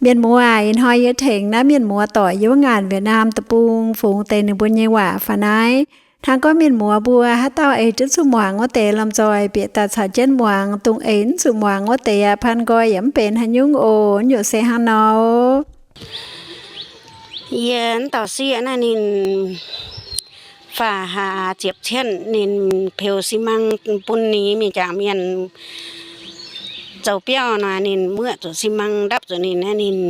Mienh muoz aac, ih hnoi yie tengx naaiv mienh muoz doic yiem wuov ngaanc Việt Nam deic-bung fungx deix ninh mbuo nyei waac fai naaiv. Hnangv gorngv mienh muoz mbuo haaix dauh ei jienv zuqc muangx wuov deix lomh nzoih bieqc daaih caux jienv muangx. Dongh ei mv zuqc muangx wuov deix aqv, paan nqoi yaac mv benx haaix nyungc oc. Nyungc se hnangv nor, yie mv dauh sieqv naaiv ninh faah hlaax ziepc cietv ninh peux xi măng bun ninh mingh jangx mienh zoux biauv nor, ninh muoqv zuqc xi măng ndapv zuqc ninh naaiv ninh,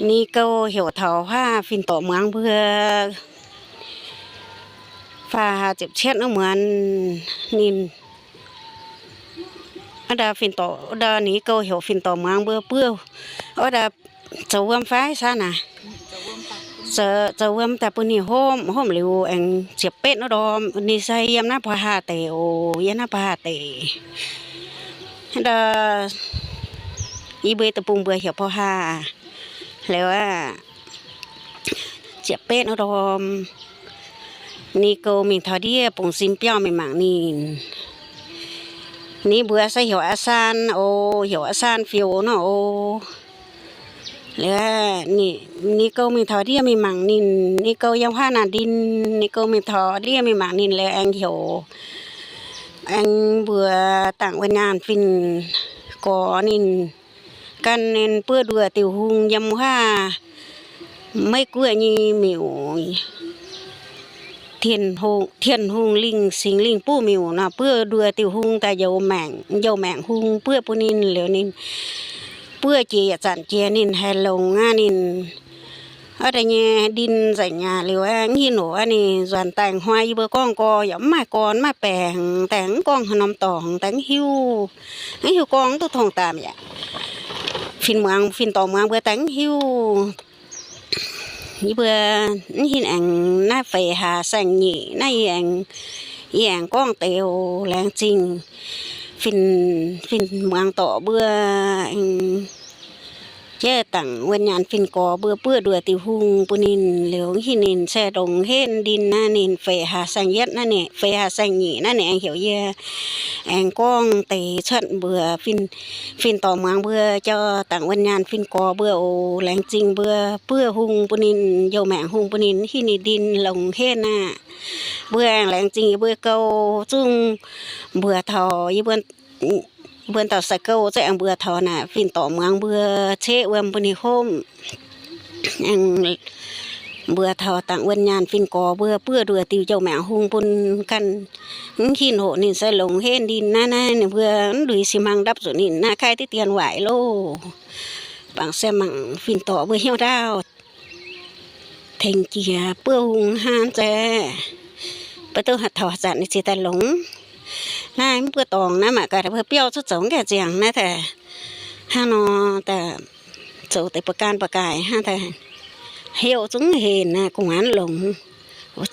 ni gou heuc taux huaav fin-dorc muangx mbuo faah hlaax ziepc cietv wuov muonz ninh, wuov dauh fin-dorc, wuov dauh ni gou heuc fin-dorc muangx mbuo buov, wuov dauh zoux wuom fai saah naaic, zoux wuom daaih bun ninh hopv, hopv liuz aengx ziepc betv wuov ndorm. Ninh se yiem naaiv Baac Haah deic oc, yiem naaiv Baac Haah deic. Wuov dauh, yie mbuo deic-bung mbuo heuc Baac Haah. Liuz aqv, ziepc betv wuov ndorm, ni gou mingh taux ndiev bungx sin biauv mingh mangc ninh. Ninh mbuox se heuc Aa Saan oc, heuc Aa Saan Fiou nor oc. Liuz, ni gou mingh taux ndiev mingh mangc ninh, ni gou yiem huaav naaic ndin, ni gou mingh taux ndiev mingh mangc ninh liuz aengx heuc, aengx mbuox dangc wuov nyaanh fin-gorx ninh, gan ninh buov nduoh diuh hung yiem huaav Meiv Guoqv nyei miuc, Tin-Hungh, Tin-Hungh Lingh, Singx Lingh Buv Miuc nor, buov nduoh diuh hung daaih, njouh maengc hung buov bun ninh liuz ninh buov jiex yietc zanc jiex ninh haih longx aqv. Ninh wuov deix nyei ndin nzengc aqv. Liuz aqv, mv hiuv nor aqv, ninh nzuonx daaih hnoi yie mbuo gorngv gorx yaac mv maaih gorn mv maaih baengc, daaih mv gorngv haaix norm dorngx, daaih mv hiuv, mv hiuv gorngv mv duqv tongx daaih mi'aqv. Fin-muangz, fin-dorc muangz mbuo daaih mv hiuv. Yie mbuo mv hin aengx naaiv feix hlaax saeng-nyeic naaiv yie aengx, yie aengx gorngv deix oc. Laengz zingh fin, fin-muangz dorc mbuo, jaiv dangc wuov nyaanh fin-gorx mbuo buov nduoh diuh hung bun ninh liuz, mv hin ninh se ndongc henv ndin naaiv ninh feix hlaax saeng-yietv naaiv, feix hlaax saeng-nyeic naaiv ninh aengx heuc yie aengx gorngv deix cuotv mbuox fin, fin-dorc muangz mbuo jauv dangc wuov nyaanh fin-gorx mbuo oc. Laengz zingh mbuo buov hung bun ninh, njouh maengc hung bun ninh, mv hin ninh ndin longc henv aqv. Mbuo aengx laengz zingh yie mbuo gou zungv mbuox taux yie mbuo, mbuo dauh sai gou zungv aengx mbuox taux naaic fin-dorc muangz mbuo ceqv wuom bun ninh hopv. Aengx mbuox taux dangc wuov nyaanh fin-gorx mbuo buov nduoh diuh njouh maengc hung bun ganh. Mv hin hoc ninh se longc henv ndin naaiv, naaiv ninh mbuo mv lui xi hmang ndapv zuqc ninh naaiv, kaiv diqv dien waaic loh. Bangc se mangc fin-dorc mbuo hnyouv ndaauv tengx jiex buov hung hnangv nzengc. Mbuo duqv taux zanc ninh ziouc daaih longx. Naaiv mv buov dorngx naaiv mangc gaax, mbuo biauv cuotv zoux mv gaengh ziangx naaiv daaih, hnangv nor daaih zoux deix ba'gaan ba'gaaix hnangv daaih, heuc zungv henc naaiv gu'nguaaz longx.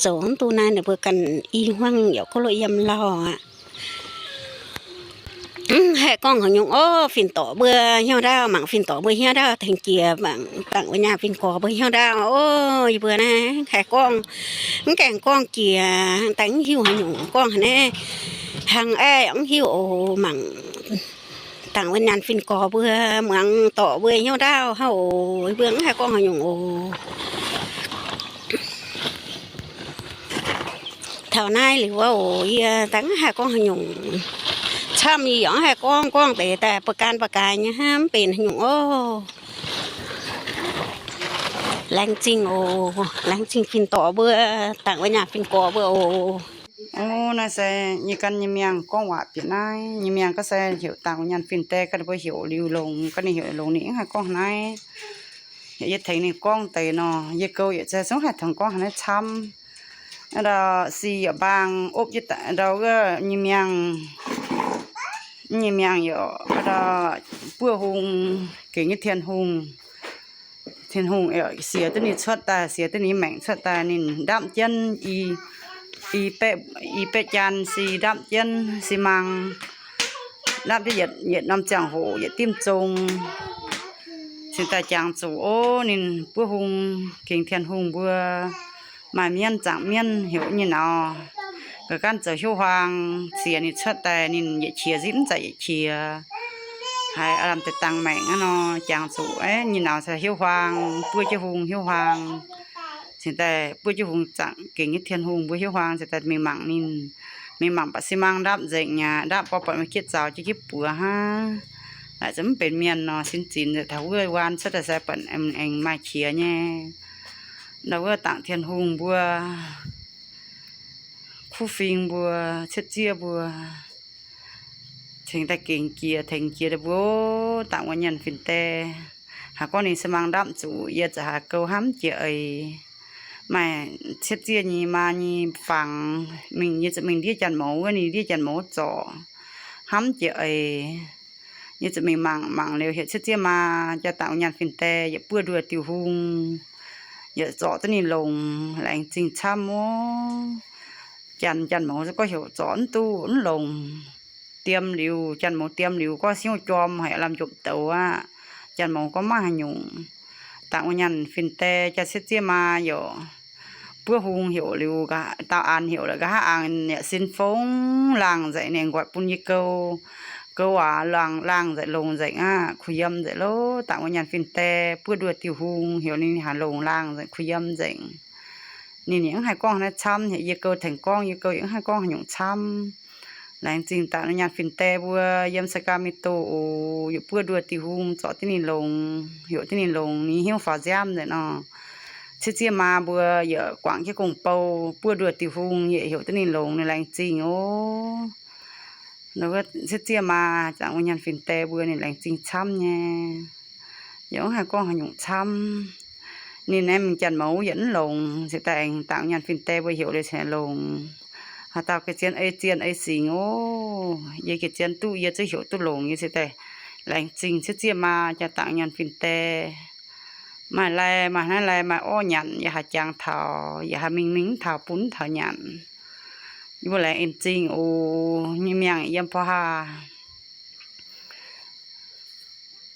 Zoux mv duqv naaiv, ninh mbuo ganh i hmuangv yaac gouv loh yiem lauh aqv. Mv haih gorngv haaix nyungc oc. Fin-dorc mbuo hnyouv ndaauv, mangc fin-dorc mbuo hnyouv ndaauv tengx jiex, mangc dangc wuov nyaanh fin-gorx mbuo hnyouv ndaauv oc. Yie mbuo naaiv haih gorngv, mv gaengh gorngv jiex, daaih mv hiuv haaix nyungc gorngv haaix nyungc. Hnangv aeqv, mv hiuv oc. Mangc dangc wuov nyaanh fin-gorx mbuo, muangx dorc mbuo hnyouv ndaauv hnangv oc. Yie mbuo mv haih gorngv haaix nyungc oc. Taux naaiv liuz wuov oc, yie daaih mv haih gorngv haaix nyungc. Camv yie yaac mv haih gorngv, gorngv deix daaih ba'gaan ba'gaaix nyei hnangv, mv benx haaix nyungc oc. Laengz zingh oc. Laengz zingh fin-dorc mbuo, dangc wuov nyaanh fin-gorx mbuo oc. Ov, naaiv se nyei gan nyei miangh gorngv waac bieqc naaiv. Nyei miangh gorngv se heuc dangc wuov nyaanh fin-deix, ganh mbuo heuc liuz longx, ganh ninh heuc longx ninh mv haih gorngv naaiv. Yaac yie tengx ninh gorngv deix nor, yie gou yietc zeiz zungv haih tengx gorngv haaix nyungc camv. Ndau si yaac mbaang opv jienv ndau wuov nyei miangh, nyei miangh yaac ndau buov hung gengx nyei Tin-Hungh. Tin-Hungh yaac siex duqv ninh cuotv daaih, siex duqv ninh maengc cuotv daaih, ninh ndapv jienv i, i baeqv jaan si ndapv jienv xi măng, ndapv jienv yietc norm ziangh hoc yietc dimv zong. Cingx daaih jangx zuqc ov, ninh buov hung gengx Tin-Hungh mbuo, maaih mienv zaangc mienv heuc nyei nauz, ga'ganv zoux hiuv huaang, siex ninh cuotv daaih ninh yietc qiex nzipv mv zaqc yietc qiex. haiz lamh deix dangx maengc aqv nor, jangx zuqc nyei nauz hiuv huaang, buov jienv hung hiuv huaang, cingx daaih buov jienv hung zaangc gengx nyei Tin-Hungh mbuo hiuv huaang cingx daaih mingh mangc ninh. Mingh mangc baac si mang ndapv nzengc aqv. Ndapv gorngv buatc maaih jieqv zaux jieqv jieqv buoz hnangv. Laaic za'gengh mv benx mienh nor, sin zinx nzengc. Taux wuov waan cuotv daaih se buatc aengx maaih qiex nyei. Ndau wuov dangc Tin-Hungh mbuo, kuv fing mbuo, cietv zieqv mbuo, tengx daaih gengx jiex, tengx jiex daaih mbuo dangc wuov nyanc fin-die. Haiz gorngv ninh se mang ndapv zuqc, yie za'gengh haiz gouv hnamv jiex eix. Maaih cietv zieqv nyei maa nyei fangx mingh, yie zuqc mingh ndiev janx-mouz wuov, ninh ndiev janx-mouz zorc, hnamv jiex eix. Yie zuqc mingh mangc, mangc liuz heuc cietv zieqv maa jaa dangc wuov nyanc fin-die yietc buov nduoh diuh hung, yietc zorc duqv ninh longx, laengz zingh camv ov. Janx, janx-mouz gorngv heuc zorc mv duqv, mv longx. Diem liuz, janx-mouz diem liuz gorngv siouv jorm haic, lamh njopc douz aqv. Janx-mouz gorngv maiv haaix nyungc. Dangc wuov nyanc fin-die jaa cietv zieqv maa yaac buov hung heuc liuz, daauh an heuc la'nqa'haav angx yaac sin fong laangh nzengc, ninh nqoic bun yie gouv. Gouv waac laangh, laangh nzengc, longx nzengc aqv. Kuh yiem nzengc loh. Dangc wuov nyanc fin-die buov nduoh diuh hung heuc ninh haaix longx laangh nzengc, kuh yiem nzengc. Ninh yaac mv haih gorngv naaiv camv, heuc yie gouv tengx gorngv, yie gouv yaac mv haih gorngv haaix nyungc camv. Laengz zingh dangc nyanc fin-die mbuo yiem Sacramento oc, yietc buov nduoh diuh hung zorc duqv ninh longx, heuc duqv ninh longx, ninh hnyouv faaux nziaamv nzengc nor. Cietv zieqv maa mbuo yaac guangc jienv gong-bou buov nduoh diuh hung yietc heuc duqv ninh longx, ninh laengz zingh oc. Cietv zieqv maa dangc wuov nyanc fin-die mbuo ninh laengz zingh camv nyei. Yaac mv haih gorngv haaix nyungc camv. Ninh naaiv mingh janx-mouz yietc mv longx, cingx daaih aengx dangc nyanc fin-die mbuo heuc liuz cingx longx. Haaix dauh geh zien ei zien ei singx oc. Yie geh zien duqv yie zuqc heuc duqv longx, yie cingx daaih laengz zingh cietv zieqv maa jaa dangc nyanc fin-die. Maaih lai, maaih naaiv lai maaih orv nyanc, yie haih jangx taux, yie haih mingh mingh mv taux bun mv taux nyanc. Yie mbuo laengz en zingh oc. Nyei miangh yiem porv haav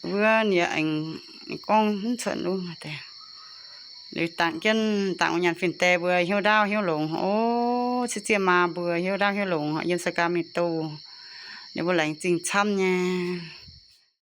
wuov yie aengx gorngv mv cuotv lu. Liuz dangc jienv dangc wuov nyanc fin-die mbuo hnyouv ndaauv hnyouv longx oc. Cietv zieqv maa mbuo hnyouv ndaauv hnyouv longx yiem Sacramento. Ninh mbuo laengz zingh camv nyei.